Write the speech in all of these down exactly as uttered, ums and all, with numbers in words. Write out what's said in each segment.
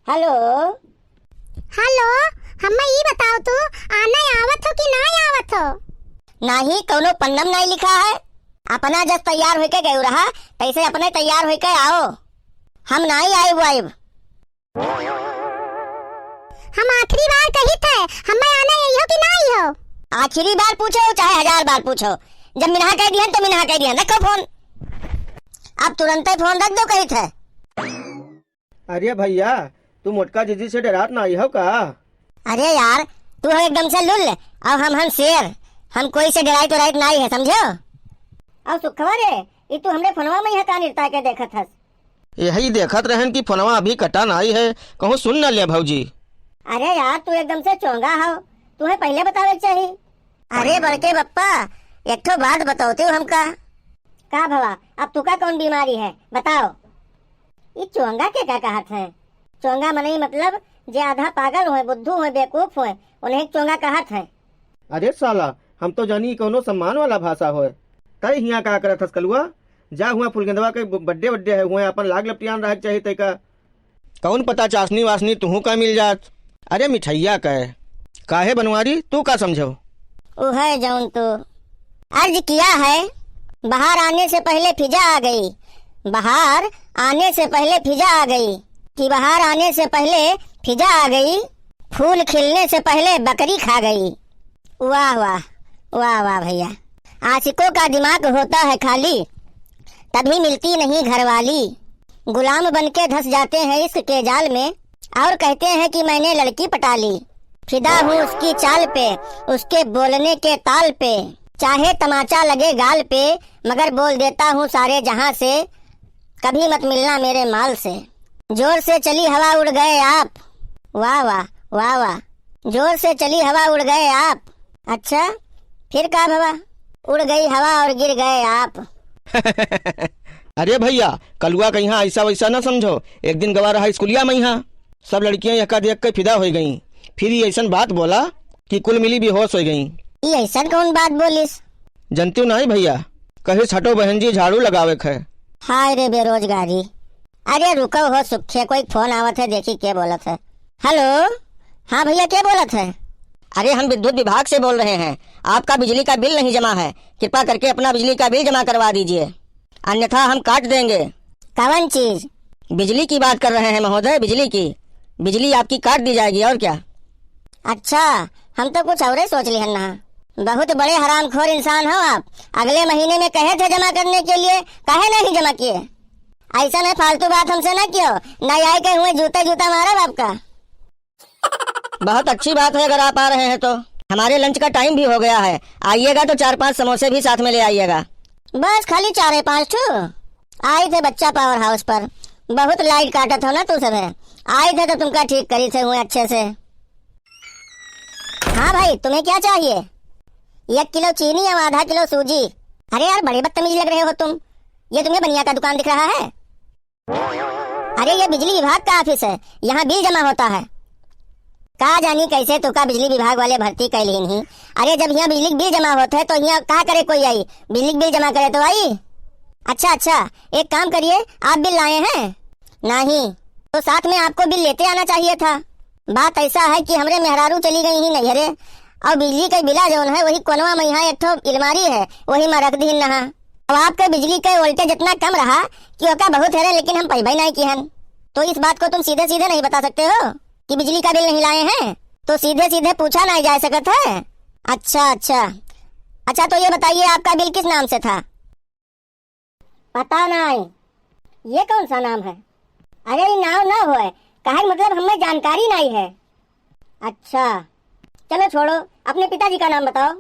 हेलो। हेलो, हम्मे ई बताओ तू, आने आवत हो कि नाई आवत हो? नाही, कौनो पन्नम नाई लिखा है। अपना जस तैयार होइके गयो रहा, तैसे अपने तैयार होइके आओ। हम नाई आइब वाइब। हम आखिरी बार कहित है, हम्मे आने आई हो कि नाई हो? आखिरी बार पूछो, चाहे हजार बार पूछो, जब मिनहा कह दिहन तो मिनहा कह दिहन। रखो फोन, अब तुरंते फोन रख दो कहित है। अरे भैया, तू मोटका जीजी से डरात नाई हो का? अरे यार, तू हो एकदम से लुल्ल, और हम हम शेर, हम कोई से डराइत उराइत नाई है, समझो? और सुखवा रे, ई तू हमरे फोनवा में यहाँ का निरता के देखत हस? यही देखत रहन कि फोनवा अभी कटा नाई है, कहूँ सुन न ले भौजी। अरे यार, तू एकदम से चोंगा हो, तुहे पहले बतावे के चाही। अरे बड़के बप्पा, एक ठो बात बताओ तू हमका। का भवा, अब तुका कौन बीमारी है, बताओ। ई चोंगा के का कहत है? चोंगा मनई मतलब जे आधा पागल होए, बुद्धू होए, बेवकूफ होए, उन्हें चोंगा कहत है। अरे साला, हम तो जानी ई कौनो सम्मान वाला भाषा होए। तय हियाँ का करत हस कलुआ? जा हुआ फुलगेंदवा के बड्डे वड्डे है, हुआ अपन लाग लपटियान रहे के चाही तय का। कौन पता चासनी वासनी तुहू का मिल जात। अरे मिठैया का है। काहे बनवारी, तू का समझो? उहे जौन तू अर्ज किया है, बहार आने से पहले फिजा आ गई, बहार आने से पहले फिजा आ गई, कि बहार आने से पहले फिजा आ गई, फूल खिलने से पहले बकरी खा गई। वाह, वाह, वाह, वाह भैया। आशिकों का दिमाग होता है खाली, तभी मिलती नहीं घरवाली। गुलाम बन के धंस जाते हैं इश्क के जाल में, और कहते हैं कि मैंने लड़की पटा ली। फिदा हूँ उसकी चाल पे, उसके बोलने के ताल पे, चाहे तमाचा लगे गाल पे, मगर बोल देता हूँ सारे जहाँ से, कभी मत मिलना मेरे माल से। जोर से चली हवा, उड़ गए आप। वाह, वाह, वाह, वाह। जोर से चली हवा, उड़ गए आप। अच्छा, फिर का भवा? उड़ गई हवा और गिर गए आप। अरे भैया, कलुआ का यहाँ ऐसा वैसा ना समझो। एक दिन गवा रहा स्कूलिया में यहाँ, सब लड़कियाँ यहका देख के फिदा होइ गईं। फिर ई ऐसन बात बोला कि कुल मिली बेहोश होइ गईं। ई ऐसन कौन बात बोलिस? जनतियो नाई भैया, कहिस हटो बहन जी, झाड़ू लगावे के है। हाय रे बेरोजगारी। अरे रुको हो सुखे, कोई फोन आवत है, देखी के बोलत है। हेलो, हाँ भैया, के बोलत है? अरे हम विद्युत विभाग से बोल रहे हैं, आपका बिजली का बिल नहीं जमा है, कृपा करके अपना बिजली का बिल जमा करवा दीजिए, अन्यथा हम काट देंगे। कवन चीज? बिजली की बात कर रहे हैं महोदय, बिजली की। बिजली आपकी काट दी जाएगी, और क्या। अच्छा, हम तो कुछ औरे सोच लिहन ना। बहुत बड़े हरामखोर इंसान हो आप। अगले महीने में कहे थे जमा करने के लिए, काहे नहीं जमा किए? ऐसा न फालतू बात हमसे ना कियो, ना आए के हुए जूता जूता मारब आपका। बहुत अच्छी बात है अगर आप आ रहे हैं तो। हमारे लंच का टाइम भी हो गया है, आइएगा तो चार पांच समोसे भी साथ में ले आइएगा। बस खाली चार पांच ठो? आई थे बच्चा पावर हाउस पर, बहुत लाइट काटत हो ना तू सब है। आई थे तो तुमका ठीक करी थे हुए अच्छे से। हाँ भाई, तुम्हें क्या चाहिए? एक किलो चीनी और आधा किलो सूजी। अरे यार, बड़े बदतमीज लग रहे हो तुम। ये तुम्हें बनिया का दुकान दिख रहा है? अरे, ये बिजली विभाग का ऑफिस है, यहाँ बिल जमा होता है। का जानी कैसे तुका बिजली विभाग वाले भर्ती कैलिन ही। अरे, जब यहाँ बिजली के बिल जमा होत है तो यहाँ का करे कोई आई? बिजली के बिल जमा करे तो आई। अच्छा, अच्छा, एक काम करिए, आप बिल लाए हैं? नहीं, तो साथ में आपको बिल लेते आना चाहिए था। बात ऐसा है कि हमरे मेहरारू चली गई ही नैहरे, और बिजली के बिला जौन है वही कोनवा में यहाँ एक ठो अलमारी है, वही में रख दीन नहा। अब आपके बिजली के वोल्टेज इतना कम रहा कि ओका बहुत हेरे, लेकिन हम पैबे नहीं किहन। तो इस बात को तुम सीधे सीधे नहीं बता सकते हो कि बिजली का बिल नहीं लाए हैं, तो सीधे सीधे पूछा नहीं जा सकत है। अच्छा, अच्छा, अच्छा, तो ये बताइए, आपका बिल किस नाम से था? पता नहीं, ये कौन सा नाम है? अरे, ये नाम ना होए, कहे के मतलब हमें जानकारी नहीं है। अच्छा, चलो छोड़ो, अपने पिताजी का नाम बताओ।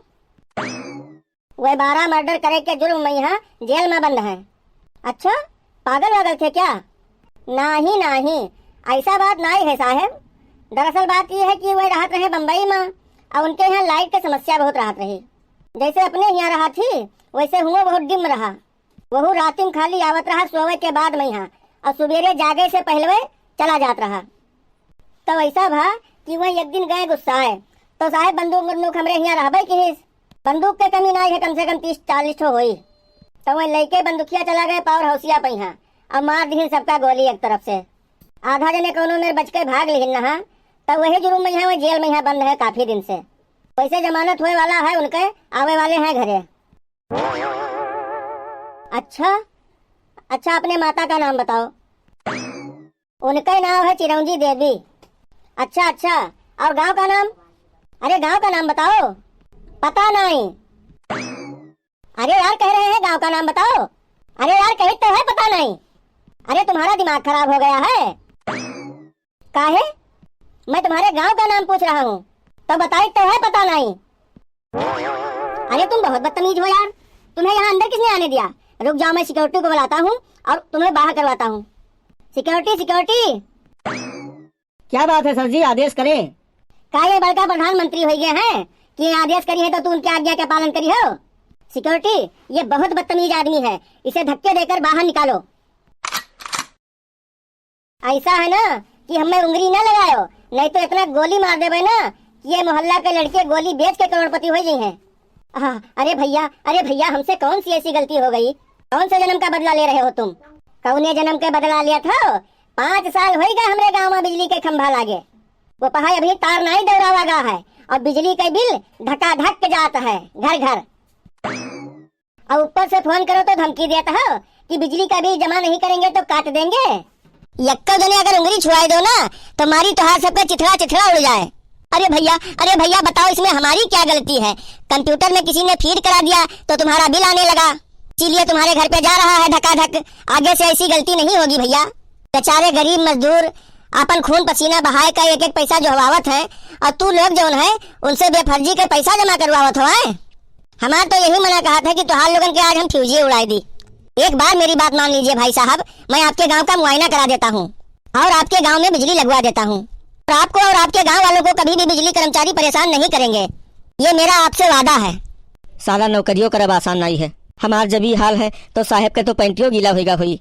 वे बारह मर्डर करे के जुर्म में यहाँ जेल में बंद हैं। अच्छा, पागल वागल थे क्या? नाही, नाही, ऐसा बात नाही है साहेब। दरअसल बात ये है कि वे रहत रहे बम्बई में, और उनके यहाँ लाइट के समस्या बहुत रहत रही। जैसे अपने यहाँ रहा थी, वैसे हुआ बहुत डिम रहा। वहू रात में खाली आवत रहा सोवे के बाद में यहाँ, और सुबेरे जागे से पहलवे चला जात रहा। तो ऐसा भा कि वह एक दिन गए गुस्साए, तो साहेब बंदूक बंदूक हमरे हियाँ रहबे किहिस। बंदूक के कमी नाई है, कम से कम तीस चालीस ठो होई। तो वह लइके बंदूकिया चला गए पावर हाउसिया पे यहाँ, अब मार दिहिन सबका गोली एक तरफ से। आधा जने कौनो मेर बच के भाग लिहिन नहा, तब वही जुर्म में यहाँ, वही जेल में यहाँ बंद है काफी दिन से। वैसे जमानत होए वाला है उनके, आवे वाले हैं घरे। अच्छा, अच्छा, अपने माता का नाम बताओ। उनका नाम है चिरौंजी देवी। अच्छा, अच्छा, और गांव का नाम? अरे, गांव का नाम बताओ। पता नहीं। अरे यार, कह रहे हैं गांव का नाम बताओ। अरे यार, कही तो है पता नहीं। अरे, तुम्हारा दिमाग खराब हो गया है? काहे? मैं तुम्हारे गांव का नाम पूछ रहा हूँ, तो बताई तो है पता नहीं। अरे, तुम बहुत बदतमीज हो यार, तुम्हें यहाँ अंदर किसने आने दिया? रुक जाओ, मैं सिक्योरिटी को बुलाता हूँ और तुम्हें बाहर करवाता हूँ। सिक्योरिटी, सिक्योरिटी। क्या बात है सर जी, आदेश करें। का ये बड़का प्रधानमंत्री हो गए हैं कि आदेश करी है तो तू उनके आज्ञा का पालन करी हो? सिक्योरिटी, ये बहुत बदतमीज आदमी है, इसे धक्के देकर बाहर निकालो। ऐसा है ना कि हमें उंगली ना लगायो, नहीं तो इतना गोली मार देबे ना कि ये मोहल्ला के लड़के गोली बेच के करोड़पति हो गई हैं। आह, अरे भैया, अरे भैया, हमसे कौन सी ऐसी गलती हो गई? कौन से जन्म का बदला ले रहे हो तुम? कौने जन्म के बदला लिया था? पाँच साल होई गए हमरे गांव में बिजली के खंभा लागे, वो पहाड़ अभी तार नहीं दौड़ावा गा है, और बिजली के बिल धकाधक जात है घर घर। और ऊपर से फोन करो तो धमकी देता हो कि बिजली का बिल जमा नहीं करेंगे तो काट देंगे। यक्को जने अगर उंगली छुआई दो ना, तो मारी तोहार सबके चिथड़ा चिथड़ा उड़ जाए। अरे भैया, अरे भैया, बताओ, इसमें हमारी क्या गलती है? कंप्यूटर में किसी ने फीड करा दिया तो तुम्हारा बिल आने लगा, इसीलिए तुम्हारे घर पे जा रहा है धकाधक। आगे से ऐसी गलती नहीं होगी भैया। बेचारे गरीब मजदूर अपन खून पसीना बहाए का एक एक पैसा जोहवावत हैं, और तू लोग जौन है उनसे बेफर्जी के पैसा जमा करवावत हो, हैं? हमार तो यही मना कहत है कि तोहार लोगन के आज हम फ्यूजिए उड़ाई दी। एक बार मेरी बात मान लीजिए भाई साहब, मैं आपके गांव का मुआयना करा देता हूँ और आपके गांव में बिजली लगवा देता हूँ, और आपको और आपके गांव वालों को कभी भी बिजली कर्मचारी परेशान नहीं करेंगे, ये मेरा आपसे वादा है। साला नौकरियों करब आसान नहीं है। हमार जब ई हाल है तो साहेब के तो पैंटियो गीला होइगा होई।